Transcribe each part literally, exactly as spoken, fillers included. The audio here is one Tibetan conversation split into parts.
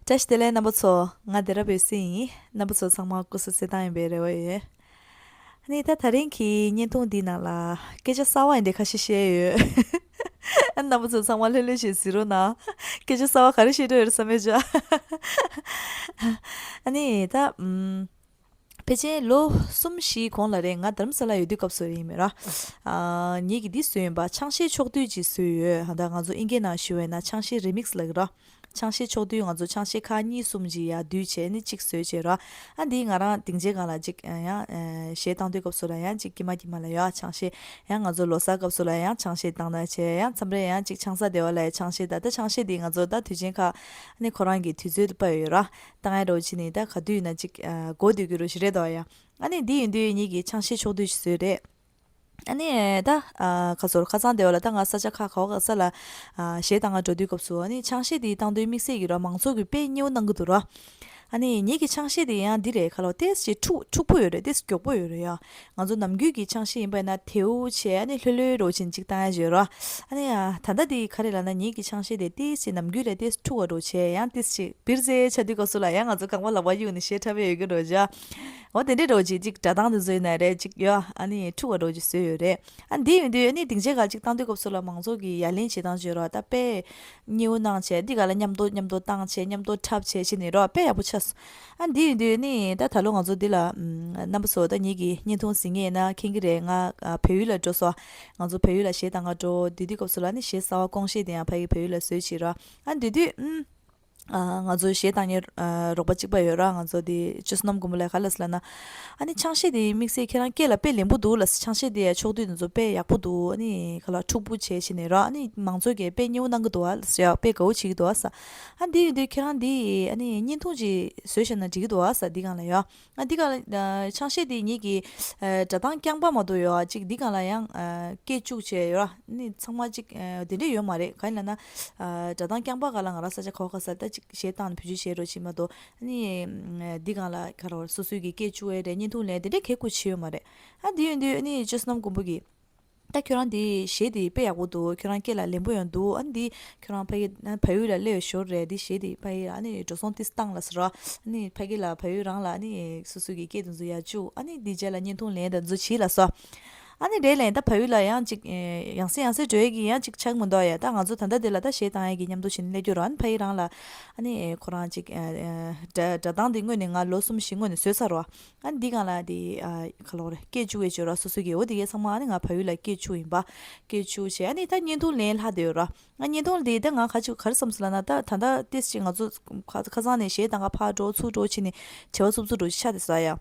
བཀྲ་ཤིས་བདེ་ལེགས་རྣམ་པ་ཚོ། ང་བདེ་རབ་འོད་ཟེར་ཡིན། རྣམ་པ་ཚོ་ཚང་མ་སྐུ་གཟུགས་གསལ་ཐང་ཡིན་པའི་རེ་བ་ཡོད། ཨ་ནི་ད་དེ་རིང་གི་བརྙན་ཐུང་འདི་ནང་ལ་སྐད་ཆ་གསར་བ་ཡིན་དེ་ཁ་ཤས་བཤད་ཡོད། ཨ་རྣམ་པ་ཚོ་ཚང་མ་ལྷོད་ལྷོད་བྱས་གཟིགས་རོགས་གནང་། སྐད་ཆ་གསར་བ་ག་རེ་བཤད་འགྲོ་ཡོད་རེད་བསམ་མེད་ཅག་ཨ་ནི་ད་ཨམ། ཕལ་ཆེར་ལོ་གསུམ་བཞིའི་གོང་ལ་རེད། ང་རྡ་རམ་ས་ལ་ཡོད་དུས་སྐབས་སུ་རེད་ཡིན་མེད་ར། ཨ། ངེད་ཀྱིས་འདི་བཟོས་ཡིན་པ། ཆང་གཞས་ཕྱོགས་བསྡུས་ཅིག་བཟོས་ཡོད། ད་ང་ཚོ་ཨིན་སྐད་ནང་ཞུ་བས་ན་ཆང་གཞས་རི་མིག་སི་ལབ་ཀྱི་ར། ཆང་གཞས་ཕྱོགས་བསྡུས། ང་ཚོ་ཆང་གཞས་ཁག་གཉིས་གསུམ་ཅིག་ཡར་བསྡུས་བྱས་ནི་གཅིག་བཟོས་བྱས་ར། ཨ་འདི་ང་རང་སྡིངས་ཆའི་སྒང་ལ་གཅིག་ཡང་གཞས་བཏང་དུས་སྐབས་སུ་ལ་ཡང་གཅིག་དཀྱིལ་མ་དཀྱིལ་མ་ལ་ཡང་ཆང་གཞས། ཡང་ང་ཚོ་ལོ་གསར་སྐབས་སུ་ལ་ཡང་ཆང་གཞས་བཏང་ན་བྱས། ཡང་མཚམས་རེ་ཡང་གཅིག་ཆང་ས་སྡེ་བ་ལ་ཡང་ཆང་གཞས། ད་ལྟ་ཆང་གཞས་འདི་ང་ཚོ་ད་དུས་ཆེན་ཁག་ཨ་ནི་ཁོ་རང་གི་དུས་ཚོད་དུ་ཕབ་ཡོད་ར། བཏང་ཡ་འདྲ་བོ་བྱས་ནས་ད་ག་དུས་ཡིན་ན་ཅིག་ཨ། འགོ་སྡོད་རྒྱུ་རུ་ཞིག་རེད་དོ་ཡ། ཨ་ནི་འདི་ཡིན་དུས་ངེད་ཀྱིས་ཆང་གཞས་ཕྱོགས་བསྡུས་ཤིག་བཟོས་རེད། ཨ་ནི་ད་ཨ། ཁ་སོར་ཁ་སང་སྡེ་བ་ལ་ད་ང་ས་ཆ་ཁ་ག་བ་ག་ས་ལ་ཨ། གཞས་བཏང་ག་འགྲོ་དུས་སྐབས་སུ། ཨ་ནི་ཆང་གཞས་འདི་བཏང་དུས་དམིགས་བསལ་གྱི་ར་མང་ཚོགས་ཀྱིས་དཔེ་མཉེས་པོ་གནང་གི་འདུག་ར། ཨ་ནི་ངེད་ཀྱི་ཆང་གཞས་འདི་ཡང་འདི་རེད། ཁ་ལོ་ཏེས་ཅིག་འཁྲུག་འཁྲུག་པོ་ཡོད་རེད། ཏེས་མགྱོགས་པོ་ཡོད་རེད་ཡ། ང་ཚོ་ནམ་རྒྱུན་གྱི་ཆང་གཞས་ཡིན་པ་ཡིན་ན་དེའུ་བྱས་ཨ་ནི་ལྷོད་ལྷོད་རོ་བྱས་ཅིག་བཏང་ཡ་ཡོད་ར། ཨ་ནི་ཡ་ད་ལྟ་འདི་ག་རེ་ལབ་ན་ངེད་ཀྱི་ཆང་གཞས་དེ་ཏེས་ཅིག་ནམ་རྒྱུན་ལས་ཏེས་འཁྲུག་པ་རོ་བྱས། ཡང་ཏེས་ཅིག་བིར་ཟེ་ཆ་དུས་སྐབས་སུ་ལ་ཡང་ང་ཚོ་རྐང་པ་ལག་པ་གཡུག་ནས་གཞས་འཁྲབ་པ་ཡོད་ཀྱི་རོ་ཡ། འོ་དེ་འདྲའི་རོ་ཅིག་ཅིག་སྒྲ་གདངས་དེ་ཚོ་ཡིན་ན་རེད་ཅིག་ཡ། ཨ་ནི་འཁྲུག་པ་རོ་ཅིག་བཟོས་ཡོད་རེད། ཨ་འདི་ཡིན་དུས་ཨ་ནི་སྡིངས་ཆའི་སྒང་ཅིག་བཏང་དུས་སྐབས་སུ་ལ་མང་ཚོགས་ཀྱི་ཡ་ལན་བྱེད་སྟངས་བརྗོད་རོགས་ད་དཔེ་མཉེས་པོ་གནང་བྱས། འདི་ག་ལ་མཉམ་དུ་མཉམ་དུ་བཏང་བྱས་མཉམ་དུ་འཁྲབ་བྱས་བྱས་ནས་རོགས་དཔེ་ཡག་པོ་ཆགས་སོང་། ཨ་འདི་ཡིན་དུས་ཨ་ནི་ད་ད་ལོ་ང་ཚོ་འདི་ལ་ཨམ། རྣམ་པ་ཚོ་ད་ངེད་ཀྱི་བརྙན་ཐུང་གཟིགས་མཁན་ཡིན་ན་མཁྱེན་གྱི་རེད། ང་ཨ། བལ་ཡུལ་ལ་འགྲོ་སོང་། ང་ཚོ་བལ་ཡུལ་ལ་གཞས་བཏང་ག་འགྲོ་དུས་དུས་སྐབས་སུ་ལ་ཨ་ནི་གཞས་གསར་བ་སྐོང་གཞས་དེ་ཡང་ཕ་གི་བལ་ཡུལ་ལ་བཟོས་བྱས་རོགས། ཨ་འདི་དུས་ཨམ། ཨ། ང་ཚོ་གཞས་བཏང་མཁན་ཨ། རོགས་པ་གཅིག་པ་ཡོད་ར། ང་ཚོ་དེ་ཆུ་བསོད་ནམས་མགོན་པོ་ལགས་ག་ལབ་སོང་ལབ་ན། ཨ་ནི་ཆང་གཞས་དེ་དམིགས་བསལ་ཁྱེད་རང་སྐད་ལ་དཔེ་ལེན་པོ་འདུག་ལབ་སོང་། ཆང་གཞས་དེ་ཡ་ཕྱོགས་བསྡུས་དེ་ཚོ་དཔེ་ཡག་པོ་འདུག་ཨ་ནི་ག་ལ་འཁྲུག་པོ་བྱས་བྱས་ནས་ར། ཨ་ནི་མང་ཚོགས་ཀྱིས་དཔེ་མཉེས་པོ་གནང་གི་འདུག་ཨ་ལབ་སོང་ཡ། དཔེ་དགའ་བོ་བྱེད་ཀྱི་འདུག་ཨ་ཟེར། ཨ་འདི་ཡིན་དུས་ཁྱེད་རང་འདི་ཨ་ནི་བརྙན་ཐུང་ཅིག་བཟོས་བཞག་ན་འགྲིག་གི་འདུག་ཨ་ཟེར། འདི་སྒང་ལ་ཡ། ཨ་འདི་སྒང་ལ་ཨ། ཆང་གཞས་དེ་ངེད་ཀྱི་ཨ། སྒྲ་གདངས་རྐྱང་པ་མ་གཏོགས་ཡོད་ཨ། ཅིག་འདི་སྒང་ལ་ཡང་ཨ། སྐད་བཅུག་བྱས་ཡོད་ར། ཨ་ནི་ཚང་མ་ཅིག་ཨ། དེ་འདྲས་ཡོད་མ་རེད། གང་ཡིན་ལབ་ན་ཨ། སྒྲ་གདངས་རྐྱང་པ་སྒང་ལ་ང་རང་ས་ཆ་ག་བ་ག་ས་ལ་ད་ཅིག་གཞས་བཏང་ནས་བེད་སྤྱོད་བྱས་རོགས་བྱེད་མ་གཏོགས། ཨ་ནི་འདི་སྒང་ལ་ག་རེ་སོ་སོའི་གི་སྐད་བཅུག་ཡས་རེད། བརྙན་ཐུང་ལེན་དེ་འདྲས་གལ་དགོས་བྱས་ཡོད་མ་རེད། ཨ་འདི་ཡིན་དུས་ཨ་ནི་ཆུ་བསོད་ནམས་མགོན་པོ་གིས། ད་ཁྱོད་རང་འདི་གཞས་འདི་དཔེ་ཡག་པོ་འདུག་ཁྱོད་རང་སྐད་ལ་ལེན་པོ་ཡང་འདུག་ཨ་ནི་འདི་ཁྱོད་རང་ཕ་གི་ན་བལ་ཡུལ་ལ་སླེབས་ཞོར་རེད། འདི་གཞས་འདི་ཕ་གི་ཨ་ནི་འགྲོ་སོང་ཏིས་བཏང་ལབ་སོང་ར། ཨ་ནི་ཕ་གི་ལ་བལ་ཡུལ་རང་ལ་ཨ་ནི་སོ་སོ་གི་སྐད་དེ་ཚོ་ཡར་བཅུག་ཨ་ནི་འདི་རྗེས་ལ་བརྙན་ཐུང་ལེན་དེ་ཚོ་བྱིས་ལབ་སོང་། ཨ་ནི་རེད་ལན་ད་བལ་ཡུལ་ལ་ཡང་ཅིག་ཡང་སེ་ཡང་སེ་འགྲོ་ཡས་ཀྱི་ཡང་ཅིག་ཆགས་མི་འདུག་ཡ། ད་ང་ཚོ་ད་ལྟ་འདི་ལ་ད་གཞས་བཏང་ཡས་ཀྱི་མཉམ་དུ་བྱས་ནས་སླེབས་རྒྱུ་ར། ཨ་ནི་ཕ་གི་རང་ལ་ཨ་ནི་ཁོ་རང་ཅིག་སྒྲ་སྒྲ་གདངས་འདི་སྔོན་ནས་ང་ལོ་གསུམ་བཞི་སྔོན་ནས་བཟོས་ཚར་རོ། ཨ་འདི་སྒང་ལ་དེ་ཨ་ག་ལོག་རེད། སྐད་བཅུག་ཡས་བྱོས་ར། སོ་སོ་གི་འོ་དེ་གའི་ཚང་མ་ཨ་ནི་ང་བལ་ཡུལ་ལ་སྐད་བཅུག་ཡིན་པ། སྐད་བཅུག་བྱས་ཨ་ནི་ད་བརྙན་ཐུང་ལེན་ལྷག་བསྡད་ཡོད་ར། ང་བརྙན་ཐུང་དེ་ད་ང་ག་ཅིག་ག་རེ་བསམ་སོང་ལབ་ན། ད་ད་ལྟ་ཏིས་ཅིག་ང་ཚོ་ཁ་ཁ་སང་ནས་གཞས་བཏང་ག་ཕར་འགྲོ་ཚུར་འགྲོ་བྱས་ནས་བྱ་བ་འཚུབ་འཚུབ་འགྲོ་ཆགས་བསྡད་སོང་ཡ།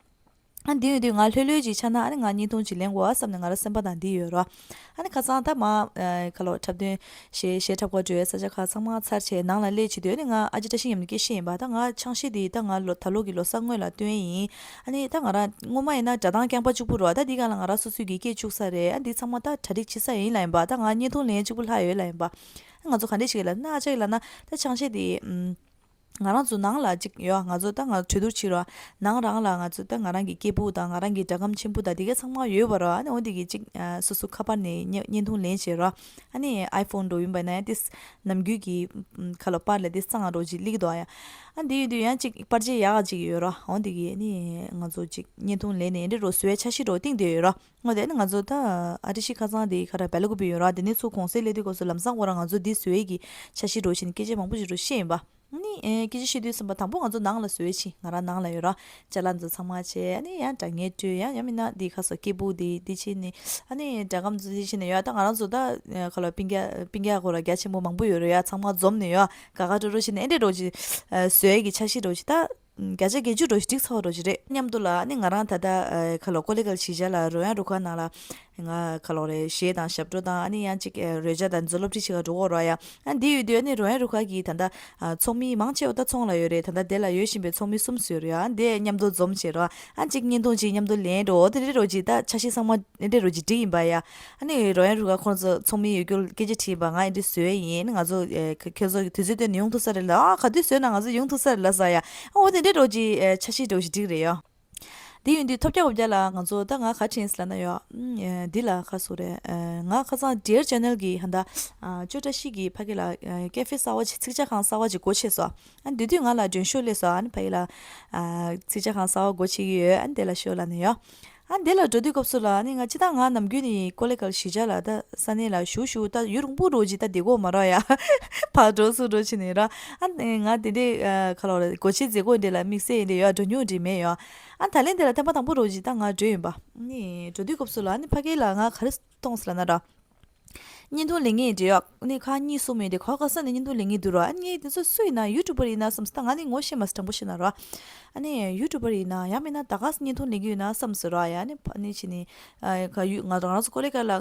ཨ་འདི་ཡོད་དུས་ང་ལྷོད་ལྷོད་ཅིག་ཆགས་ན་ཨ་ནི་ང་བརྙན་ཐུང་ཅིག་ལེན་དགོས་ཨ་བསམ་ནས་ང་རང་སེམས་པ་དང་འདི་ཡོད་ར། ཨ་ནི་ཁ་སང་ད་མ་ཨ་ཁ་ལོ་འཁྲབ་སྟོན་གཞས་གཞས་འཁྲབ་ག་འགྲོ་བའི་ས་ཆ་ཁག་ཚང་མ་ཚར་བྱས་ནང་ལ་སླེབས་བྱེད་དུས་ཨ་ནི་ང་ཨ་ཅེ་བཀྲ་ཤིས་མཉམ་དུ་སྐད་བཤད་ཡིན་པ། ད་ང་ཆང་གཞས་འདི་ད་ང་ལོ་ད་ལོ་གི་ལོ་གསར་སྔོན་ལ་བཏོན་ཡིན། ཨ་ནི་ད་ང་རང་སྔོན་མ་ཡིན་ན་སྒྲ་གདངས་རྐྱང་པ་གཅིག་པུ་རོ། ད་འདི་སྒང་ལ་ང་རང་སོ་སོའི་གི་སྐད་བཅུག་ས་རེད། ཨ་འདི་ཚང་མ་ད་གྲ་སྒྲིག་བྱེད་ས་ཡིན་ལབ་ཡིན་པ། ད་ང་བརྙན་ཐུང་ལེན་གཅིག་པུ་ལྷག་ཡོད་ལབ་ཡིན་པ། ཨ་ང་ཚོ་ག་འདྲས་ཞིག་ལབ་ན་ཨ་ཅག་གིས་ལབ་ན་ད་ཆང་གཞས་འདི་ཨམ། ང་རང་ཚོ་ནང་ལ་ཅིག་ཡོད། ང་ཚོ་ད་ང་གྲོས་བསྡུར་བྱེད་རོགས། ནང་རང་ལ་ང་ཚོ་ད་ང་རང་གི་སྐད་སྦུག་དང་ང་རང་གི་སྒྲ་སྒམ་ཆེན་པོ་དང་དེ་གའི་ཚང་མ་ཡོད་པ་རོགས། ཨ་ནི་འོ་དེ་གི་ཅིག་ཨ་སོ་སོ་ཁ་པར་ནས་བརྙན་བརྙན་ཐུང་ལེན་བྱེད་རོགས། ཨ་ནི་ཨའི་ཕོན་འགྲོ་ཡིན་པ་ན་ཡང་ཏིས་ནམ་རྒྱུན་གྱི་ཁ་ལོ་པར་ལ་ཏིས་གཙང་རོགས་ཅིག་ལིག་དོ་ཡ། ཨ་འདི་ཡོད་དུས་ཡང་ཅིག་པར་ཆས་ཡག་ཅིག་ཡོད་རོགས། འོ་དེ་གི་ཨ་ནི་ང་ཚོ་ཅིག་བརྙན་ཐུང་ལེན་ནས་འདི་རོགས་བཟོ་བའི་འཆར་གཞི་རོགས་བཏིང་བསྡད་ཡོད་རོགས། འོ་དེ་ནི་ང་ཚོ་ད་ཨ་ཏི་ཤི་ཁ་སང་དེ་ཁ་ར་བེ་ལ་ཀུ་པི་ཡོད་རོགས། དེ་ནས་ཚུར་གུང་སེང་སླེབས་དུས་སྐབས་སུ་ལམ་སང་ཁོ་རང་ང་ཚོ་འདི་བཟོ་ཡས་ཀྱི་འཆར་གཞི་རོགས་བྱས་ནས་སྐད་ཆ་མང་པོ་ཞིག་རོགས་བཤད་ཡིན་པ། ནི་ཨེ་སྐད་ཆ་བཤད་དུས་ཙམ་པ་དང་པོ་ང་ཚོ་ནང་ལ་བཟོས་ཕྱིན། ང་རང་ནང་ལ་ཡོད་ར། ཅ་ལག་ཚོ་ཚང་མ་བྱས། ཨ་ནི་ཡང་སྒྲ་སྙན་སྤྲོད། ཡང་ཡང་མིན་ན་འདི་ཁ་སོ་སྐད་སྦུག་འདི་འདི་བྱས་ནས། ཨ་ནི་སྒྲ་སྒམ་ཚོ་འདི་བྱས་ནས་ཡོད། ད་ང་རང་ཚོ་ད་ཁ་ལོ་སྤུན་ཀྱག་སྤུན་ཀྱག་ཁོ་ར་རྒྱ་ཆེན་པོ་མང་པོ་ཡོད་རེད་ཡ། ཚང་མ་འཛོམས་ནས་ཡོད། ག་ག་འགྲོ་འགྲོ་བྱས་ནས་ཨེ་འདྲས་འགྲོ་ཅིག་བཟོ་ཡས་ཀྱི་འཆར་གཞི་འགྲོ་ཅིག་ད་བརྒྱ་ཆ་བརྒྱད་ཅུ་འགྲོ་ཅིག་འགྲིག་ཚར་བ་འགྲོ་ཅིག་རེད། མཉམ་དུ་ལ་ཨ་ནི་ང་རང་ད་ལྟ་ཁ་ལོ་ཀོ་ལི་གལ་གཞིས་ཆགས་ལ་རོལ་དབྱངས་རུ་ཁག་ནང་ལ། ང་ཁ་ལོ་རེ་གཞས་དང་ཞབས་བྲོ་དང་ཨ་ནི་ཡང་ཅིག་རོལ་ཆ་དང་མཛོ་སློབ་ཁྲིད་བྱེད་ག་འགྲོ་གོ་རོགས་ཡ། ཨ་འདི་ཡོད་དུས་ཨ་ནི་རོལ་དབྱངས་རུ་ཁག་གི་ད་ལྟ་ཚོགས་མི་མང་ཆེ་བ་ད་ཚོང་ལ་ཡོད་རེད། ད་ལྟ་དེ་ལ་ཡོད་བཞིན་པའི་ཚོགས་མི་གསུམ་ཟེར་ཡ། ཨ་འདི་མཉམ་དུ་འཛོམས་བྱེད་རོགས། ཨ་ཅིག་བརྙན་ཐུང་ཅིག་མཉམ་དུ་ལེན་འགྲོ། འོ་དེ་འདྲས་རོགས་ཅིག་ད་འཆར་གཞི་ཚང་མ་འདི་འདྲས་རོགས་ཅིག་འགྲིག་ཡིན་པ་ཡ། ཨ་ནི་རོལ་དབྱངས་རུ་ཁག་ཁོང་ཚོ་ཚོགས་མི་ཡོད་རྒྱུ་སྐད་ཆ་དྲིས་པ། ང་འདི་འདྲས་བཟོས་ཡིན། ང་ཚོ་ཁྱོད་ཚོ་གི་དུས་ཚོད་བཏོན་ནས་ཡོང་ཐུབ་ས་རེད་ལ། ཨ་ག་དུས་བཟོས་ན་ང་ཚོ་ཡོང་ཐུབ་ས་རེད་ལ་ཟེར་ཡ། ཨ་འོ་དེ་འདྲས་རོགས་ཅིག་འཆར་གཞི་རོགས་ཅིག་འགྲིག་རེད་ཡ། དེ་ཡིན་དུས་ཐོབ་རྒྱག་འོབ་རྒྱག་ལ་ང་ཚོ་ད་ང་ག་དྲན་སི་ལ་ན་ཡོད། ཨ་འདི་ལ་ཁ་སོ་རེད། ང་ཁ་སང་Dear Channel གི་ཧ་ད་ཅོ་བཀྲ་ཤིས་ཀྱི་ཕ་གི་ལ་ཀེ་ཧྥེ་གསར་བ་ཅིག་ཚིག་ཇ་ཁང་གསར་བ་ཅིག་སྒོ་ཕྱེ་སོང་། ཨ་འདི་དུས་ང་ལ་མགྲོན་ཤོག་སླེབས་སོང་། ཨ་ནི་ཕ་གི་ལ་ཚིག་ཇ་ཁང་གསར་བ་སྒོ་ཕྱེ་གི་ཡོད། ཨ་ནི་དེ་ལ་ཤོག་ལ་ན་ཡོད། ཨ་འདི་ལ་འགྲོ་དུས་སྐབས་སུ་ལ་ཨ་ནི་ང་ཅི་ད་ང་ནམ་རྒྱུན་ནི་ཀོ་ལེ་གལ་གཞིས་ཆགས་ལ་ད་ས་གནས་ལ་བཞུགས་བཞུགས་ད་ཡུན་རིང་པོ་འགྲོ་ཅིག་ད་བསྡད་གོ་མ་ར་ཡ། ཕར་འགྲོ་ཚུར་འགྲོ་བྱས་ནས་ར། ཨ་ནི་ང་དེ་འདྲའི་ཁ་ལོ་རེད། སྒོ་ཕྱེ་མཛད་སྒོ་འདི་ལ་དམིགས་བསལ་འདི་ཡོད་འགྲོ་མྱོང་འདི་མེད་ཡོད། ཨ་ད་ལན་དེ་ལ་ཐེངས་མ་དང་པོ་རོགས་ཅིག་ད་ང་འགྲོ་ཡིན་པ། ནི་འགྲོ་དུས་སྐབས་སུ་ལ་ནི་ཕ་གི་ལ་ང་ག་རེ་གཏོང་སི་ལ་ན་ར། བརྙན་ཐུང་ལེན་ངེས་འདྲི་ཡོད་ནི་ཁ་གཉིས་གསུམ་མེད་དེ་ག་ག་ས་ནས་བརྙན་ཐུང་ལེན་ངེས་འདུག་ར། ཨ་ངས་དེ་ཚོ་སུ་ཡིན་ན་ཡུ་ཊུ་བར་ཡིན་ན་བསམ་སི་ད་ང་ནི་ངོ་ཤེས་མ་སི་དྲང་པོ་ཤེས་ན་ར། ཨ་ནི་ཡུ་ཊུ་བར་ཡིན་ན་ཡང་མིན་ན་ད་ག་སི་བརྙན་ཐུང་ལེན་གི་ཡོད་ན་བསམ་སི་ར། ཡ་ནི་ཕ་ནི་ཕྱི་ནི་ཁ་ཡུ་ང་རང་ཚོ་ཀོ་ལེ་གལ་ལ་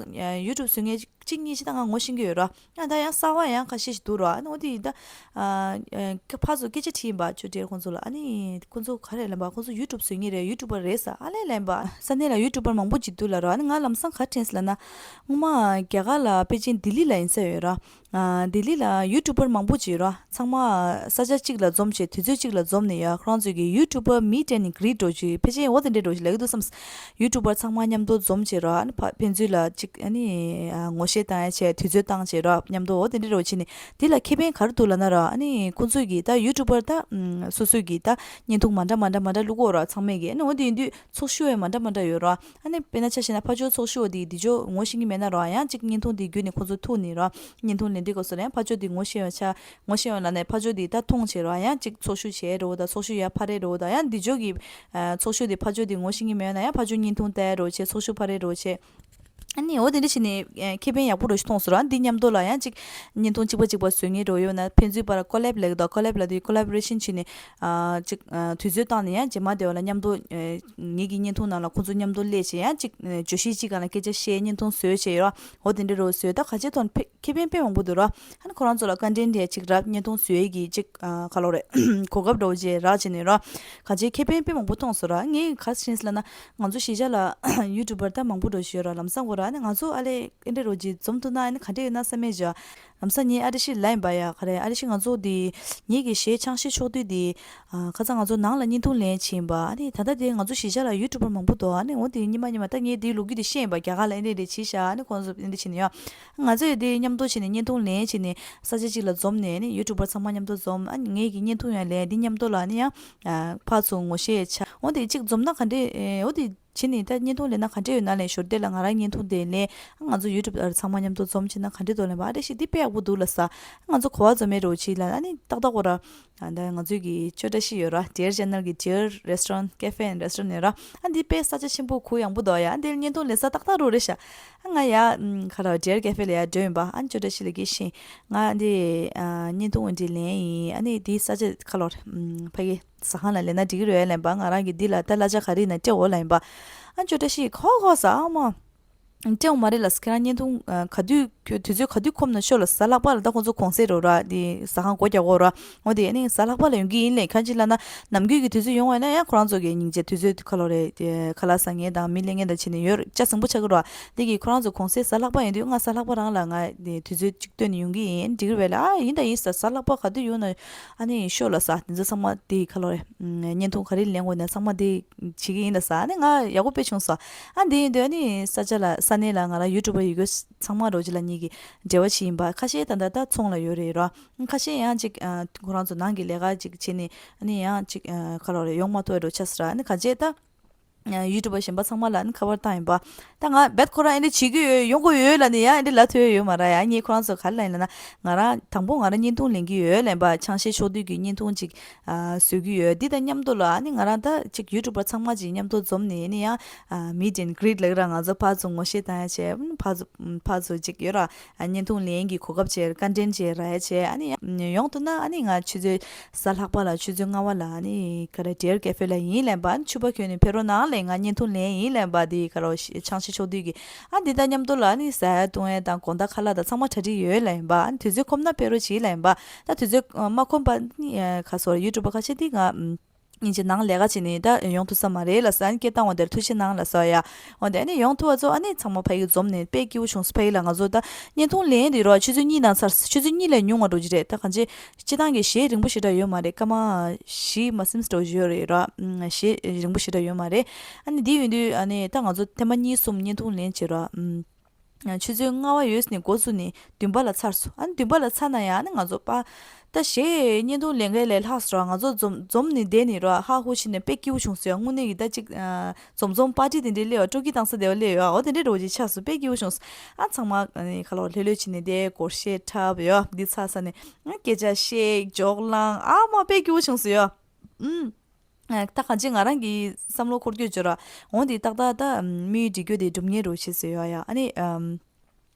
ཡུ་ཊུབ་བཟོ་ངེས་གཅིག་གཉིས་ཤིག་ད་ང་ངོ་ཤེས་ཀྱི་ཡོད་ར། ཡང་ད་ཡང་གསར་བ་ཡང་ཁ་ཤས་ཤིག་འདུག་ར། ཨ་ནི་འོ་དེ་ཡིན་ད། ཨ་ཨ་ཕར་ཚུར་སྐད་ཆ་དྲིས་ཡིན་པ་ཅོ་ཏྲེར་ཁོང་ཚོ་ལ། ཨ་ནི་ཁོང་ཚོ་ག་རེ་ལབ་པ། ཁོང་ཚོ་ཡུ་ཊུབ་བཟོ་མཁན་རེད། ཡུ་ཊུ་བར་རེད་ཟེར་ཨ་ལས་ལབ་ཡིན་པ། ས་གནས་ལ་ཡུ་ཊུ་བར་མང་པོ་ཅིག་འདུག་ལབ་ར། ཨ་ནི་ང་ལམ་སང་ག་དྲན་སི་ལབ་ན། སྔོན་མ་རྒྱ་གར་ལ་པེ་ཅིན་ལྡི་ལི་ལ་ཡིན་ས་ཡོད་ར། ཨ་ལྡི་ལི་ལ་ཡུ་ཊུ་བར་མང་པོ་ཅིག་ཡོད་ར། ཚང་མ་ས་ཆ་གཅིག་ལ་འཛོམས་བྱས་དུས་ཚོད་གཅིག་ལ་འཛོམས་ནས་ཡ་ཁོ་རང་ཚོ་གི་ཡུ་ཊུ་བར་མི་ཊ་ཨེན་གྷི་རིཊ་འདྲ་བོ་ཅིག་ཕལ་ཆེར་འོ་དེ་འདྲ་འདྲ་བོ་ཅིག་ལབ་ཀྱི་འདུག་བསམ། ཡུ་ཊུ་བར་ཚང་མ་མཉམ་དུ་འཛོམས་བྱས་ར། ཨ་ནི་ཕ་ཕན་ཚུན་ལ་ཅིག་ཨ་ནི་ཨ་ངོ་ཤེས་བཏང་ཡ་བྱས་དུས་ཚོད་བཏང་བྱས་ར། མཉམ་དུ་འོ་དེ་འདྲ་འདྲ་བོ་བྱས་ནས་དེ་ལ་ཁེ་ཕན་ག་རེ་འདུག་ལབ་ན་ར། ཨ་ནི་ཁོང་ཚོས་གི་ད་ཡུ་ཊུ་བར་ད་ཨམ་སོ་སོས་གི་ད་བརྙན་ཐུང་མ་འདྲ་མ་འདྲ་མ་འདྲ་བླུག་གོ་ར། ཚང་མས་གི་ཨ་ནི་འོ་དེ་ཡིན་དུས་ཚོགས་ཞུགས་ཡ་མ་འདྲ་མ་འདྲ་ཡོད་ར། ཨ་ནི་དཔེར་ན་ཆ་བཞག་ན་ཕར་ཕྱོགས་ཚོགས་ཞུགས་འོ་དེ་འདི་ཕྱོགས་ངོ་ཤེས་ཀྱི་མེད་ན་ར། ཡང་ཅིག་བརྙན་ཐུང་དེ་བརྒྱུད་ནས་ཁོང་ཚོ་ཐུག་ནས་ར། བརྙན་ཐུང་ལེན་དུས་སྐབས་སུ་ལ་ཡང་ཕར་ཕྱོགས་དེ་ངོ་ཤེས་ཡ་ཆ་ངོ་ཤེས་ཡ་ལབ་ནས་ཕར་ཕྱོགས་དེ་ད་མཐོང་བྱས་ར། ཡང་ཅིག་ཚོགས་ཞུགས་བྱས་ར་བོ་ད་ཚོགས་ཞུགས་ཡ་ཕར་རེད་ར་བོ་ད་ཡང་འདི་ཕྱོགས་ཀྱི་ཨ་ཚོགས་ཞུགས་དེ་ཕར་ཕྱོགས་དེ་ངོ་ཤེས་ཀྱི་མེད་ན་ཡང་ཕར་ཕྱོགས་བརྙན་ཐུང་བལྟ་ཡ་ར་བོ་བྱས་ཚོགས་ཞུགས་ཕར་རེད་ར་བོ་བྱས། ཨ་ནི་འོ་དེ་འདྲ་བྱས་ནས་ཨ་ཁེ་ཕན་ཡག་པོ་འདྲ་ཞིག་མཐོང་སོང་ར། འདི་མཉམ་དུ་ལ་ཡང་ཅིག་བརྙན་ཐུང་གཅིག་པ་གཅིག་པ་བཟོ་མཁན་འདྲ་བོ་ཡོད་ན་ཕན་ཚུན་བར་ཀོ་ལེབ་ལབ་ཀྱི་འདུག་ཀོ་ལེབ་ལབ་དུས་ཀོ་ལེ་བོ་རེ་ཤན་བྱས་ནས་ཨ་ཅིག་ཨ་དུས་ཚོད་བཏང་ནས་ཡང་རྗེས་མ་དེ་བ་ལ་མཉམ་དུ་ཨ་ངེད་ཀྱི་བརྙན་ཐུང་ནང་ལ་ཁོང་ཚོ་མཉམ་དུ་སླེབས་བྱས་ཡང་ཅིག་ཨ་བརྗོད་གཞི་གཅིག་སྒང་ལ་སྐད་ཆ་བཤད་བརྙན་ཐུང་བཟོས་བྱས་ཡོད་ར། འོ་དེ་འདྲ་ར་བོ་བཟོས་ད་ག་ཅིག་ཐོག་ནས་ཕེ་ཁེ་ཕན་དཔེ་མང་པོ་འདུག་ར། ཨ་ནི་ཁོ་རང་ཚོ་ལ་ཀོན་ཊེན་ཊི་ཡ་ཅིག་ར་བརྙན་ཐུང་བཟོ་ཡས་ཀྱི་ཅིག་ཨ་ག་ལོ་རེད་གོ་སྐབས་འདྲ་བོ་ཅིག་རག་བྱས་ནས་ར། ག་ཅིག་ཁེ་ཕན་དཔེ་མང་པོ་མཐོང་སོང་ར། ངས་ག་རེ་ཟེར་ལབ་ན་ང་ཚོ་གཞིས་ཆགས་ལ་ཡུ་ཊུ་བར་ད་མང་པོ་འདྲ་བོ་ཅིག་ཡོད་ར། ལམ་སང་གོ་ར་ཨ་ནི་ང་ཚོ་ཨ་ལས་ཨེ་འདྲ་ར་བོ་ཅིག་འཛོམས་ཐུབ་ན་ཨ་ནི་ག་འདྲ་ཡོད་ན་བསམ་མེད་བྱ། ལམ་སང་ངས་ཨ་རི་ཤི་ལ་ཡིན་པ་ཡ་ག་རེ་ཨ་རི་ཤི་ང་ཚོ་དེ་ངེད་ཀྱི་གཞས་ཆང་གཞས་ཕྱོགས་བསྡུས་དེ་ཨ་ཁ་སང་ང་ཚོ་ནང་ལ་བརྙན་ཐུང་ལེན་བྱས་ཡིན་པ། ཨ་ནི་ད་ལྟ་དེ་ང་ཚོ་གཞིས་ཆགས་ལ་ཡུ་ཊུ་བར་མང་པོ་འདུག་ཨ་ནི་འོ་དེ་ཉི་མ་ཉི་མ་ད་ངས་དེའི་ལོ་རྒྱུས་དེ་ཤེས་ཡིན་པ། རྒྱ་གར་ལ་ཨེ་འདྲ་རེ་བྱས་ཤག་ཨ་ནི་ཁོང་ཚོ་ཨེ་འདྲ་བྱས་ནས་ཡོད། ང་ཚོ་ཡི་དེ་མཉམ་དུ་བྱས་ནས་བརྙན་ཐུང་ལེན་བྱས་ནས་ས་ཆ་གཅིག་ལ་འཛོམས་ནས་ཨ་ནི་ཡུ་ཊུ་བར་ཚང་མ་མཉམ་དུ་འཛོམས། ཨ་ནི་ངེད་ཀྱི་བརྙན་ཐུང་ཡང་ལེན་དེ་མཉམ་དུ་ལ་ཨ་ནི་ཡང་ཨ་ཕར་ཚུར་ངོ་ཤེས་ཆགས། འོ་དེ་གཅིག་འཛོམས་ན་ག་འདྲ་ཨེ་འོ་དེ་བྱས་ནས་ད་བརྙན་ཐུང་ལེན་ན་ག་འདྲ་ཡོད་ན་ལེན། ཞོར་དེ་ལ་ང་རང་བརྙན་ཐུང་དེ་ལེན། ང་ཚོ་ཡུ་ཊུབ་ཨར་ཚང་མ་མཉམ་དུ་འཛོམས་བྱས་ན་ག་འདྲ་འདུག་ལབ་པ། ཨ་རེ་ཞིག་འདི་དཔེ་ཡག་པོ་འདུག་ལབ་ས། ང་ཚོ་གོ་བ་འཛོམས་མེད་རོ་ཆི་ལ་ཨ་ནི་ཏག་ཏག་གོ་ར། ཨ་ད་ང་ཚོའི་གི་ཅོ་བཀྲ་ཤིས་ཡོད་ར། Dear Channel གི་Dear Restaurant Cafe and Restaurant ཡོད་ར། ཨ་འདི་དཔེ་ས་ཆ་ཆེན་པོ་གུ་ཡངས་པོ་འདུག་ཡ། ཨ་འདིར་བརྙན་ཐུང་ལེན་ས་ཏག་ཏག་རོ་རེད་ཤག་ཨ་ང་ཡ་ཁ་ར་Dear Cafe ལ་ཡ་འགྲོ་ཡིན་པ། ཨ་ཅོ་བཀྲ་ཤིས་ལ་གི་ཤིང་ང་འདི་ཨ་བརྙན་ཐུང་འདི་ལེན་ཡིན། ཨ་ནི་འདི་ས་ཆ་ཁ་ལོར་ཕ་གི་ཟ་ཁང་ལ་ལེན་ན་འགྲིག་གི་རེད་ལབ་པ། ང་རང་གིས་འདི་ལ་ད་གླ་ཆ་ག་རེ་ཡིན་ན་སྤྲད་འོ་ལབ་ཡིན་པ། ཨ་ཅོ་བཀྲ་ཤིས་ཁོ་ཁོ་ཟ་ཨ་མ། སྤྲད་འོ་མ་རེད་ལ་ཁྱེད་རང་བརྙན་ཐུང་ག་དུས་དུས་ཚོད་ག་དུས་ཁོམ་ན་ཤོག་ལ། གཟའ་ལྷག་པ་ལ་ད་ཁོང་ཚོ་གུང་སེང་རོ་ར་དེ་ཟ་ཁང་སྒོ་རྒྱག་གོ་ར། འོ་དེ་ཨ་ནི་གཟའ་ལྷག་པ་ལ་ཡོང་གི་ཡིན་ལབ། གང་ཅི་ལབ་ན་ནམ་རྒྱུན་གྱི་དུས་ཚོད་ཡོང་བ་ན་ཡང་ཁོ་རང་ཚོ་གི་སྙིང་རྗེ་དུས་ཚོད་ཁ་ལོ་རེད། ཁ་ལག་ཟ་མཁན་དང་མི་ལེན་མཁན་དང་བྱས་ནས་ཡོད་ཆ་ཟིང་པོ་ཆགས་ཀྱི་རོ། དེ་གི་ཁོ་རང་ཚོ་གུང་སེང་གཟའ་ལྷག་པ་ཡིན་དུས་ང་གཟའ་ལྷག་པ་རང་ལ་ང་དེ་དུས་ཚོད་གཅིག་བཏོན་ནས་ཡོང་གི་ཡིན། འགྲིག་རེད་ལ། ཨ་ཡིན་ད་ཡིན་ཟ་གཟའ་ལྷག་པ་ག་དུས་ཡོང་ན་ཨ་ནི་ཤོག་ལ་ཟ། དེ་ཚོ་ཚང་མ་དེ་ཁ་ལོ་རེད། བརྙན་ཐུང་ག་རེ་ལེན་དགོས་ན་ཚང་མ་དེ་བྱེད་ཀྱི་ཡིན་ད་ཟ། ཨ་ནི་ང་ཡག་པོ་དཔེ་བྱུང་སོང་། ཨ་འདི་ཡིན་དུས་ཨ་ནི་ས་ཆ་ལ་ས་གནས་ལ་ང་རང་ཡུ་ཊུབ་པར་ཡོད་རྒྱུ་ཚང་མ་རོ་ཅི་ལ་གཉིས་ཀྱི་འབྲེལ་བ་ཅིག་ཡིན་པ། ཁ་ཤས་ད་ལྟ་ད་ཚོང་ལ་ཡོད་རེད་རོ། ཁ་ཤས་ཡང་ཅིག་ཨ་ཁོ་རང་ཚོ་ནང་གི་ལས་ཀ་ཅིག་བྱས་ནས་ཨ་ནི་ཡང་ཅིག་ཨ་ཁ་ལོ་རེ་ཡོང་མ་ཐུབ་རོ་ཆ་ས་ར། ཨ་ནི་ག་བྱས་ད་ཡུ་ཊུབ་པར་གཞན་པ་ཚང་མ་ལ་ཨ་ནི་ཁ་པར་བཏང་ཡིན་པ། ད་ང་རྦད་ཁོ་རང་ཨེ་འདྲ་བྱེད་ཀྱི་ཡོད་ཡོང་གི་ཡོད་ལབ་ནས་ཡང་ཨེ་འདྲ་ལབ་ཐུབ་ཡོད་མ་ར་ཡ། ངས་ཁོ་རང་ཚོ་ག་རེ་ལབ་ཡིན་ལབ་ན། ང་རང་དང་པོ་ང་རང་བརྙན་ཐུང་ལེན་གྱི་ཡོད་ལབ་པ། ཆང་གཞས་ཕྱོགས་བསྡུས་ཀྱི་བརྙན་ཐུང་ཅིག་ཨ་བཟོ་གི་ཡོད། འདི་དང་མཉམ་དུ་ལ་ཨ་ནི་ང་རང་ད་ཅིག་ཡུ་ཊུབ་པར་ཚང་མ་ཅིག་མཉམ་དུ་འཛོམས་ནས་ཨ་ནི་ཡང་ཨ་meet and greet ལབ་ཀྱི་ར། ང་ཚོ་ཕར་ཚུར་ངོ་ཤེས་བཏང་ཡ་བྱས། ཕར་ཚུར་ཕར་ཚུར་ཅིག་ཡོད་ར། ཨ་བརྙན་ཐུང་ལེན་གྱི་གོ་སྐབས་བྱས། ཀོན་ཊེན་ཊི་བྱས་ར་ཡ་བྱས། ཨ་ནི་ཡང་ཡོང་ཐུབ་ན་ཨ་ནི་ང་ཆུ་ཚོད་གཟའ་ལྷག་པ་ལ་ཆུ་ཚོད་ལྔ་པ་ལ་ཨ་ནི་ག་རེ་Dear Cafe ལ་ཡིན་ལབ་པ། ཨ་ནི་ཕྱུ་པ་གྱོན་ནས་ཕེབས་རོགས་གནང་ལབ། ང་བརྙན་ཐུང་ལེན་ཡིན་ལབ་པ། དེ་ག་རེ་ཆང་གཞས་ཕྱོགས་བསྡུས་ཀྱི། ཨ་འདི་དང་མཉམ་དུ་ལ་ཨ་ནི་ཟ་ཡ་བཏུང་ཡ་དང་དགོང་དག་ཁ་ལག་དང་ཚང་མ་གྲ་སྒྲིག་ཡོད་ལབ་ཡིན་པ། ཨ་ནི་དུས་ཚོད་ཁོམ་ན་ཕེབས་རོགས་གྱིས་ལབ་ཡིན་པ། ད་དུས་ཚོད་མ་ཁོམ་པ་ནི་ག་སོ་ཡུ་ཊུབ་པར་ཁ་ཤས་དེ་ང་ སྙིང་རྗེ་གནང་། ལས་ཀ་བྱས་ནས་ད་ཡོང་ཐུབ་ས་མ་རེད་ལབ་ཟེར། ཨ་ནི་སྐད་བཏང་བ་དེར་ཐུགས་རྗེ་གནང་ལབ་ཟེར་ཡ། འོ་དེ་ཨ་ནི་ཡོང་ཐུབ་པ་ཚོ་ཨ་ནི་ཚང་མ་ཕ་གི་འཛོམས་ནས་དཔེ་སྐྱིད་པོ་བྱུང་སོང་། ཕ་གི་ལ་ང་ཚོ་ད་བརྙན་ཐུང་ལེན་དེ་རོ་ཆུ་ཚོད་གཉིས་ནང་ཚར་སོང་། ཆུ་ཚོད་གཉིས་ལས་ཉུང་བ་འགྲོ་གི་རེད། ད་གང་ཅི་སྤྱི་བཏང་གི་གཞས་རིང་པོ་ཞེ་དྲག་ཡོད་མ་རེད། སྐར་མ་བཞི་མ་ཟིན་འགྲོ་གི་ཡོད་རེད་རོ། གཞས་རིང་པོ་ཞེ་དྲག་ཡོད་མ་རེད། ཨ་ནི་དེ་ཡིན་དུས་ཨ་ནི་ད་ང་ཚོ་ཐེངས་མ་གཉིས་གསུམ་བརྙན་ཐུང་ལེན་བྱས་རོ། ཆུ་ཚོད་ལྔ་པ་ཡོལ་ནས་འགོ་བཙུགས་ནས་བདུན་པ་ལ་ཚར་སོང་། ཨ་ནི་བདུན་པ་ལ་ཚར་ན་ཡང་ཨ་ནི་ང་ཚོ་པ་ད་གཞས་བརྙན་ཐུང་ལེན་མཁན་ལས་ལྷག་སོང་ར། ང་ཚོ་འཛོམས་འཛོམས་ནས་བསྡད་ནས་ར་ཧ་ཧུ་བྱས་ནས་དཔེ་སྐྱིད་པོ་བྱུང་སོང་ཡ། དངོས་གནས་ཀྱི་ད་ཅིག་འཛོམས་འཛོམས་པར་ཊི་དེ་འདྲའི་སླེབས་པ། སྤྲོ་སྐྱིད་བཏང་ས་དེ་བ་སླེབས་ཡོད། འོ་དེ་འདྲའི་འགྲོ་ཅིག་ཆགས་སོང་། དཔེ་སྐྱིད་པོ་བྱུང་སོང་། ཨ་ཚང་མ་ཨ་ནི་ཁ་ལོ་ལྷོད་ལྷོད་བྱས་ནས་དེ་སྒོར་གཞས་འཁྲབ་ཡོད། འདི་ཚར་ས་ནས་ཨ་སྐད་ཆ་བཤད། འཇོག་ལངས། ཨ་མ་དཔེ་སྐྱིད་པོ་བྱུང་སོང་ཡ། ཨུམ། ཨ་ད་གང་ཅི་ང་རང་གི་བསམ་བློ་འཁོར་སྐྱོད་བྱོས་ར། འོ་འདི་ཏག་ཏག་ད་དམིགས་ཡུལ་འགྲིག་རྒྱུ་དེ་འགྲུབ་ངེས་རེད་བྱས་ཟེར་ཡོད་ཡ། ཨ་ནི་ཨམ།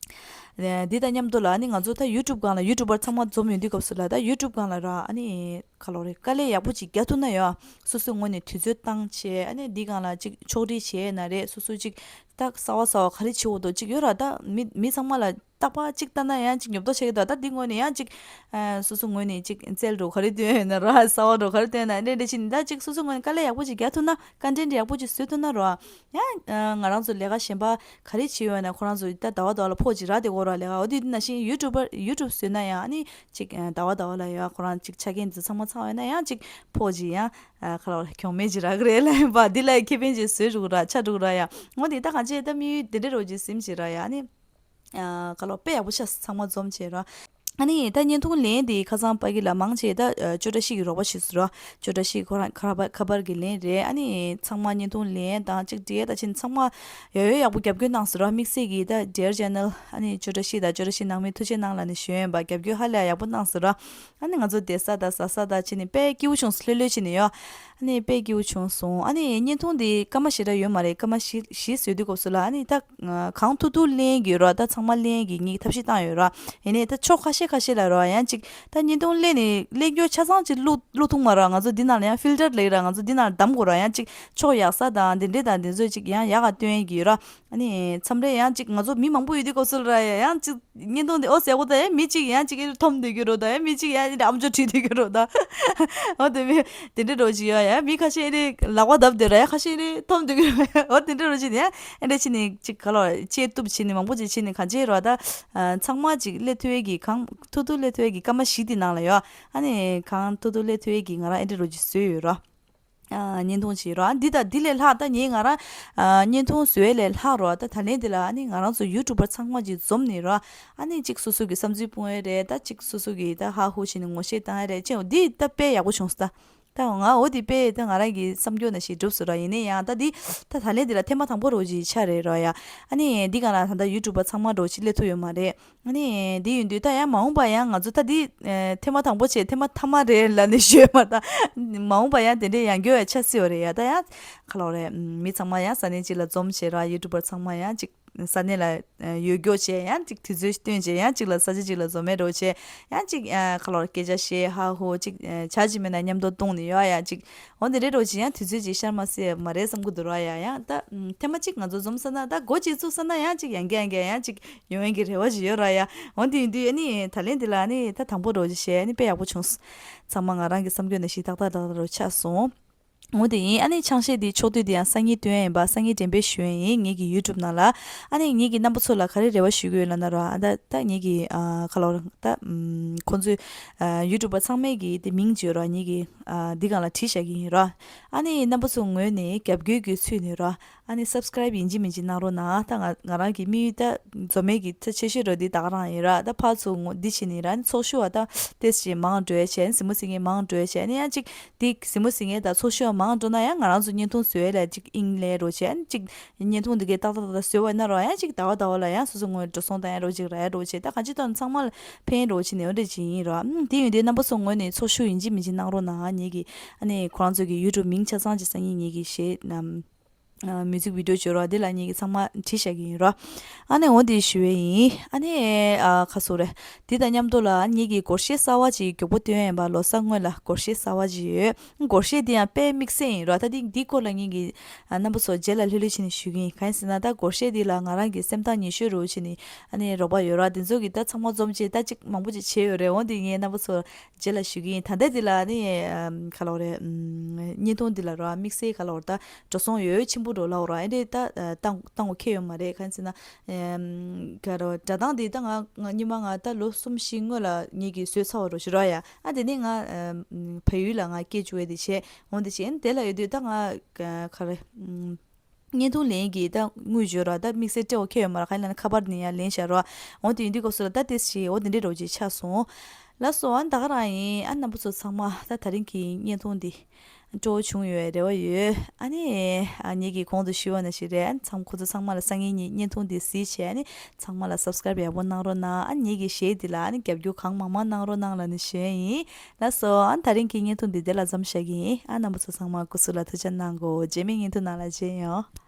ཨ་འདི་དང་མཉམ་དུ་ལ་ཨ་ནི་ང་ཚོ་ད་ཡུ་ཊུབ་སྒང་ལ་ཡུ་ཊུབ་པར་ཚང་མ་འཛོམས་ཡོང་དུས་སྐབས་སུ་ལ་ད་ཡུ་ཊུབ་སྒང་ལ་ར་ཨ་ནི་ག་ལོ་རེད། དཀའ་ལས་ཡག་པོ་ཅིག་རྒྱག་ཐུབ་ན་ཡ། སོ་སོའི་ངོས་ནས་དུས་ཚོད་བཏང་བྱས་ཨ་ནི་འདི་སྒང་ལ་ཅིག་ཕྱོགས་སྒྲིག་བྱས་ན་རེད། སོ་སོ་ཅིག་ད་གསར་པ་གསར་པ་ག་རེ་བྱེད་འོ་དོ་ཅིག་ཡོད་ར། ད་མི་མི་ཚང་མ་ལ་རྟག་པར་གཅིག་ལྟ་ན་ཡང་གཅིག་ཉོབ་ཏོ་ཆགས་ཀྱི་འདུག་ད་འདི་ངོས་ནས་ཡང་གཅིག་ཨ་སོ་སོ་ངོས་ནས་གཅིག་རྩལ་འགྲོ་ག་རེ་སྟོན་ཡོད་ན་ར། གསར་པ་འགྲོ་ག་རེ་སྟོན་ན་འདྲེ་འདྲེ་ཕྱིན་ད་གཅིག་སོ་སོ་ངོས་ནས་དཀའ་ལས་ཡག་པོ་ཅིག་རྒྱག་ཐུབ་ན། ཀོན་ཊེན་ཊི་ཡག་པོ་ཅིག་བཟོ་ཐུབ་ན་ར། ཡང་ཨ་ང་རང་ཚོ་ལས་ཀ་གཞན་པ་ག་རེ་བྱེད་ཡོད་ན་ཁོ་རང་ཚོ་ད་ཟླ་བ་ཟླ་བ་ལ་ཕོགས་ཅིག་རག་བསྡད་ཀྱི་ཡོད་ར། ལས་ཀ་འོ་དེ་ནང་བཞིན་ཡུ་ཊུབ་པར་ཡུ་ཊུབ་བཟོས་ན་ཡང་ཨ་ནི་གཅིག་ཨ་ཟླ་བ་ཟླ་བ་ལ་ཡང་ཁོ་རང་གཅིག་ཆ་རྐྱེན་འདི་ཚང་མ་ཚང་བ་ཡོད་ན་ཡང་གཅིག་ཕོགས་ཅིག་ཡང་ཨ་ཁ་ལོ་གྱོང་མེད་ཅིག་རག་གི་རེད་ལབ་ཡིན་པ། འདི་ལ་ཁེ་ཕན་ཅིག་བཟོས་འགྲོ་གི་ར་ཆགས་འགྲོ་གི་ར་ཡ། འོ་དེ་ད་གང་ཅི་ད་དམིགས་ཡུལ་དེ་འདྲ་རོ་ཅིག་སེམས་ཅིག་ར་ཡ། ཨ་ནི། ཨ་ཁ་ལོ་དཔེ་ཡག་པོ་ཤ་ཚང་མ་འཛོམས་བྱས་ར། ཨ་ནི་ད་བརྙན་ཐུང་ལེན་དེ་ཁ་སང་ཕ་གི་ལ་མང་ཆེ་ད་ཨ་ཅོ་བཀྲ་ཤིས་ཀྱི་རོགས་པ་བྱས་སོང་ར། ཅོ་བཀྲ་ཤིས་ཁོ་རང་ཁ་པར་ཁ་པར་གྱི་ལེན་རེད། ཨ་ནི་ཚང་མ་བརྙན་ཐུང་ལེན་དང་གཅིག་འདྲེས་ད་ཕྱིན་ཚང་མ་ཡོད་ཡོད་ཡག་པོ་རྒྱབ་སྐྱོར་གནང་སོང་ར། དམིགས་བསལ་གྱི་ད་ཌི་ཡར་ཅེ་ནལ་ཨ་ནི་ཅོ་བཀྲ་ཤིས་དང་ཅོ་བཀྲ་ཤིས་ནང་མི་ཐུགས་རྗེ་གནང་ལབ་ནས་ཞུ་ཡོད་པ། རྒྱབ་སྐྱོར་ཧ་ལས་ཡག་པོ་གནང་སོང་ར། ཨ་ནི་ང་ཚོ་བསྡད་ས་དང་ཟ་ས་དང་བྱས་ནས་དཔེ་སྐྱིད་པོ་བྱུང་སོང་། ལྷོད་ལྷོད་བྱས་ནས་ཡོད། ཨ་ནི་དཔེ་སྐྱིད་པོ་བྱུང་སོང་། ཨ་ནི་བརྙན་ཐུང་འདི་སྐར་མ་ཞེ་དྲག་ཡོད་མ་རེད། སྐར་མ་བཞི་བཞི་བཟོས་དུས་སྐབས་སུ་ལ་ཨ་ནི་ད་གང་ཐུབ་ཐུབ་ལེན་གྱི་ཡོད་ར། ད་ཚང་མ་ལེན་གྱི་ངས་ཐབས་ཤེས་བཏང་ཡོད་ར། ཡིན་ནའི་ད་ཕྱོགས་ཁ་ཤས་ཁ་ཤས་ལ་ར་ཡང་ཅིག་ད་བརྙན་ཐུང་ལེན་ནས་ལེན་རྒྱུ་ཆ་ཚང་ཅིག་བླུག་བླུག་ཐུབ་མ་ར། ང་ཚོ་འདི་ནང་ལ་ཡང་ཕིལ་ཊར་ལབ་ཀྱི་ར། ང་ཚོ་འདི་ནང་ལ་བདམས་དགོས་ར། ཡང་ཅིག་ཕྱོགས་ཡག་ས་དང་འདི་འདྲས་དང་འདི་ཚོ་ཅིག་ཡང་ཡག་ག་སྟོན་གྱི་ཡོད་ར། ཨ་ནི་མཚམས་རེ་ཡང་ཅིག་ང་ཚོ་མི་མང་པོ་ཡོད་དུས་སྐབས་སུ་ལ་ར་ཡང་ཅིག་བརྙན་ཐུང་འདི་ཨོ་ཟེར་གོ་ད་ཡ་མི་གཅིག་ཡང་གཅིག་གིས་འཐོམ་སྡོད་ཀྱི་རོ། ད་ཡ་མི་གཅིག་ཡང་ཨ་མཆོག་བྲིས་སྡོད་ཀྱི་རོ། ད་ཨོ་དེ་མི་དེ་འདྲ་རོ་ཅིག་ཡོད་ཡ། མི་ཁ་ཤས་རེ་ལག་པ་བརྡབ་སྡོད་ར་ཡ། ཁ་ཤས་རེ་འཐོམ་སྡོད་ཀྱི་རོ། ཨོ་དེ་འདྲ་རོ་ཅིག་ཡ་ཨེ་འདྲ་ཅིག་ནི་གཅིག་ག་ལོ་ཅེས་གཏུབ་ཅིག་ནི་མང་པོ་ཅིག་ཅིག་ནི་གང་ཅི་རོ། ད་ཚང་མ་ཅིག་སླེབས་ཐུབ་ཡས་ཀྱི་གང་ཐུབ་ཐུབ་སླེབས་ཐུབ་ཡས་ཀྱི་སྐར་མ་བཞི་དེ་ནང་ལ་ཡོད། ཨ་ནི་གང་ཐུབ་ཐུབ་སླེབས་ཐུབ་ཡས་ཀྱི་ང་རང་ཨེ་འདྲ་རོ་ཅིག་བཟོས་ཡོད་རོ། ཨ་བརྙན་ཐུང་བྱེད་རོགས། ཨ་འདི་དང་འདི་ལས་ལྷག་ད་ངས་ང་རང་ཨ་བརྙན་ཐུང་བཟོས་ལས་ལྷག་རོགས། ད་ད་ལན་འདི་ལ་ཨ་ནི་ང་རང་ཚོ་ཡུ་ཊུབ་པར་ཚང་མ་ཅིག་འཛོམས་ནས་རོགས། ཨ་ནི་གཅིག་སོ་སོ་གི་བསམ་ཚུལ་སྤུངས་ཡས་རེད། ད་གཅིག་སོ་སོ་གི་ད་ཧ་ཧུ་བྱས་ནས་ངོ་ཤེས་བཏང་ཡས་རེད། ཅེས་འདི་ད་དཔེ་ཡག་པོ་བྱུང་སོང་ད། ད་ང་འོ་འདི་དཔེ་ད་ང་རང་གི་བསམ་སྐྱོ་ནང་བཞིན་གྲུབ་སོང་ར། ཡིན་ནའི་ཡང་ད་འདི་ད་ད་ལན་འདི་ལ་ཐེངས་མ་དང་པོ་རོགས་ཅིག་ཆགས་རེད་རོགས་ཡ། ཨ་ནི་འདི་ག་ལ་ད་ད་ཡུ་ཊུབ་པར་ཚང་མ་རོགས་ཅིག་སླེབས་ཐུབ་ཡོད་མ་རེད། ཨ་ནི་དེ་ཡིན་དུས་ད་ཡང་མ་འོངས་པ་ཡང་ང་ཚོ་ད་འདི་ཨེ་ཐེངས་མ་དང་པོ་བྱས་ཐེངས་མ་མཐའ་མ་རེད་ལབ་ནས་ཞུས་མ་ད། མ་འོངས་པ་ཡང་དེ་འདྲའི་ཡང་འགྱོ་ཡ་ཆ་སྲིད་པ་རེད་ཡ། ད་ཡང་ག་ལོ་རེད། མི་ཚང་མ་ཡང་ས་གནས་གཅིག་ལ་འཛོམས་བྱས་ར། ཡུ་ཊུབ་པར་ཚང་མ་ཡང་གཅིག་ས་གནས་ལ་ཡོད་རྒྱུ་བྱས། ཡང་གཅིག་དུས་ཚོད་སྟོན་བྱས། ཡང་གཅིག་ལ་ས་ཆ་གཅིག་ལ་འཛོམས་མེད་འགྲོ་བྱས། ཡང་གཅིག་ག་ལོ་རེད། སྐད་ཆ་བཤད་ཧ་ཧོ་གཅིག་བྱ་གཅིག་མེད་ན་མཉམ་དུ་བཏུང་ནས་ཡོད་ཡ་གཅིག་འོ་དེ་འདྲའི་འགྲོ་ཅིག་ཡང་དུས་ཚོད་ཅིག་ཤར་མ་སྲིད་མ་རེད་བསམ་གི་འདུག་ར་ཡ། ཡང་ད་ཐེངས་མ་གཅིག་ང་ཚོ་འཛོམས་ས་ན་ད་སྒོ་གཅིག་བཙུགས་ས་ན་ཡང་གཅིག་ཡང་བསྐྱར་ཡང་བསྐྱར་ཡང་གཅིག་ཡོང་ཡས་ཀྱི་རེ་བ་ཅིག་ཡོད་ར་ཡ། འོ་དེ་ཡིན་དུས་ཨ་ནི་ད་ལན་འདི་ལ་ཨ་ནི་ད་དང་པོ་རོ་ཅིག་བཤད་ཨ་ནི་དཔེ་ཡག་པོ་བྱུང་། ཚང་མ་ང་རང་གི་བསམ་སྐྱོ་ནང་བཞིན་ཏག་ཏག་ཏག་ཏག་རོ་ཆགས་སོང་། འོ་དེ་ཡིན། ཨ་ནི་ཆང་གཞས་འདི་ཕྱོགས་བསྡུས་འདི་ཡང་སང་ཉིན་སྟོན་ཡིན་པ། སང་ཉིན་འགྲེམས་སྤེལ་ཞུ་ཡ་ཡིན་ངེད་ཀྱི་ཡུ་ཊུབ་ནང་ལ། ཨ་ནི་ངེད་ཀྱི་རྣམ་པ་ཚོ་ལ་ག་རེ་རེ་བ་ཞུ་གི་ཡོད་ལབ་ན་ར། ཨ་ད་ད་ངེད་ཀྱི་ཨ་ག་ལོ་ར་ད་ཁོང་ཚོའི་ཨ་ཡུ་ཊུབ་པ་ཚང་མས་ཀྱི་དེ་མིང་བརྗོད་ར་ངེད་ཀྱི་ཨ་འདི་སྒང་ལ་བྲིས་བཞག་གི་ཡིན་ར། ཨ་ནི་རྣམ་པ་ཚོ་ངོས་ནས་རྒྱབ་སྐྱོར་གྱི་ཚུལ་ནས་ར། ཨ་ནི་སབ་སི་ཀ་རའིབ་ཡིན་གཅིག་མིན་གཅིག་གནང་རོགས་གནང་། ད་ང་ང་རང་གི་དམིགས་ཡུལ་ད་འཛོམས་མེད་ཀྱི་ཚེ་ཆེ་ཤོས་ར་འདི་ད་ག་རང་ཡིན་ར། ད་ཕར་ཚུར་ངོ་འདི་བྱས་ནས་ར། ཨ་ནི་ཚོགས་ཞུགས་པ་ད་ཏེས་ཅིག་མང་འགྲོ་ཡ་བྱས། ཨ་ནི་གཟིགས་མོ་གཟིགས་མཁན་མང་འགྲོ་ཡ་བྱས། ཨ་ནི་ཡང་གཅིག་འདི་གཟིགས་མོ་གཟིགས་མཁན་ད་ཚོགས་ཞུགས་པ་མང་འགྲོ་ན་ཡང་ང་རང་ཚོ་བརྙན་ཐུང་བཟོ་ཡ་ལ་གཅིག་དབྱིངས་སླེབས་རོགས་བྱས། ཨ་ནི་གཅིག་བརྙན་ཐུང་འདི་གའི་ཏག་ཏག་ཏག་ཏག་བཟོས་པ་ན་རོགས། ཡང་གཅིག་ཟླ་བ་ཟླ་བ་ལ་ཡང་སོ་སོ་ངོས་འགྲོ་སོང་བཏང་ཡ་རོགས་གཅིག་རག་ཡ་རོགས་བྱས། ད་གང་ཅི་ཐོག་ནས་ཚང་མ་ལ་ཕན་རོགས་བྱས་ནས་འོ་འདྲ་ཅིག་ཡིན་རོགས། ཨ་ནི་དེ་ཡིན་དུས་རྣམ་པ་ཚོ་ངོས་ནས་ཚོགས་ཞུགས་ཡིན་གཅིག་མིན་གཅིག་གནང་རོགས་གནང་། ངེད་ཀྱི་ཨ་ནི་ཁོ་རང་ཚོ་གི་ཡུ་ཊུབ་མིང་ཆ་ཚང་གཅིག་སང་ཉིན་ངེད་ཀྱི་གཞས་རྣམས། ཨ། མིའུ་ཛིག་བི་ཌི་ཡོ་བྱོས་རོགས། འདི་ལ་ངེད་ཀྱིས་ཚང་མ་བྲིས་བཞག་གི་ཡིན་རོགས། ཨ་ནི་འོ་འདི་ཞུ་ཡས་ཡིན། ཨ་ནི་ཨ་ཁ་སོ་རེ། འདི་དང་མཉམ་དུ་ལ་ངེད་ཀྱིས་སྒོར་གཞས་གསར་བ་ཅིག་མགྱོགས་པོ་བཏོན་ཡིན་པ། ལོ་གསར་སྔོན་ལ་སྒོར་གཞས་གསར་བ་ཅིག་ཡོད། སྒོར་གཞས་འདི་ཡང་དཔེ་དམིགས་བསལ་ཡིན་རོགས། ད་འདི་འདི་སྐོར་ལ་ངེད་ཀྱིས་ཨ་རྣམ་པ་ཚོ་རྗེས་ལ་ལྷོད་ལྷོད་བྱས་ནས་ཞུ་གི་ཡིན། གང་ཡིན་ཟེར་ན་ད་སྒོར་གཞས་འདི་ལ་ང་རང་གི་སེམས་ཐག་ཉེ་ཤོས་རུ་བྱས་ནས་ཨ་ནི་རོགས་པ་ཡོད་རོགས། འདི་ཚོ་གིས་ད་ཚང་མ་འཛོམས་བྱས་ད་ཅིག་མང་པོ་ཅིག་བྱས་ཡོད་རེད། འོ་འདི་ངས་རྣམ་པ་ཚོ་རྗེས་ལ་ཞུ་གི་ཡིན། ད་ལྟ་འདི་ལ་ནི་ཨམ་ག་ལབ་དགོས་རེད། ཨམ་བརྙན་ཐུང་འདི་ལ་རོ་དམིགས་བསལ་ག་ལབ་དགོས་རེད། ད་འགྲོ་སོང་ཡོད་ཆེན་པོ་འགྲོ་ལབ་དགོས་རེད། ཨེ་འདྲས་ད་ཨ་བཏང་བཏང་དགོས་ཁེལ་ཡོད་མ་རེད། གང་ཡིན་ཟེར་ན་ཨམ་ག་རོ་སྒྲ་གདངས་འདི་ད་ང་ང་སྔོན་མ་ང་ད་ལོ་གསུམ་བཞི་སྔོན་ལ་ངེད་ཀྱིས་བཟོས་ཚར་བ་རོ་ཞུ་རོགས་ཡ། ཨ་དེ་ནས་ང་ཨམ་བལ་ཡུལ་ལ་ང་སྐད་བཅུག་ཡས་དེ་བྱས། འོ་འདི་བྱས། ཨ་ནི་དེ་ལ་ཡོད་དུས་ད་ང་ག་ག་རེ་ཨམ་བརྙན་ཐུང་ལེན་གྱི་ད་དངུལ་འབྱོར་ར་ད་དམིགས་བསལ་སྤྲད་དགོས་ཁེལ་ཡོད་མ་རེད། གང་ཡིན་ལབ་ན་ཁ་པར་ནས་ཡར་ལེན་བཞག་རོགས། འོ་དེ་ཡིན་དུས་སྐབས་སུ་ལ་ད་ཏེས་ཞིག་འོ་དེ་འདྲའི་རོ་ཅིག་ཆགས་སོང་། ལགས་སོ། ཨ་ད་ག་རང་ཡིན། ཨ་རྣམ་པ་ཚོ་ཚང་མ་ད་ད་རིང་གི་བརྙན་ཐུང་འདི་སྤྲོ་བོ་བྱུང་ཡོད་རེ་བ་ཡོད། ཨ་ནི་ཨ་ངེད་ཀྱིས་གོང་དུ་ཞུས་པ་ནང་བཞིན་རེད། ཨ་ཚང་ཁོ་ཚོ་ཚང་མ་ལ་སང་ཉིན་ཉིན་བརྙན་ཐུང་འདི་གཟིགས་བྱས། ཨ་ནི་ཚང་མ་ལ་སབ་སི་ཀ་རབ་ཡག་པོ་གནང་རོགས་གནང་། ཨ་ངེད་ཀྱི་གཞས་འདི་ལ་ཨ་ནི་རྒྱབ་སྐྱོར་གང་མང་མང་གནང་རོགས་གནང་ལབ་ནས་ཞུ་ཡས་ཡིན། ལགས་སོ། ཨ་ད་རིང་གི་བརྙན་ཐུང་འདི་དེ་ལ་མཚམས་བཞག་གི་ཡིན། ཨ་རྣམ་པ་ཚོ་ཚང་མ་སྐུ་གཟུགས་ལ་ཐུགས་ཅག་གནང་གོ། རྗེས་མའི་བརྙན་ཐུང་ནང་ལ་མཇལ་ཡོང་།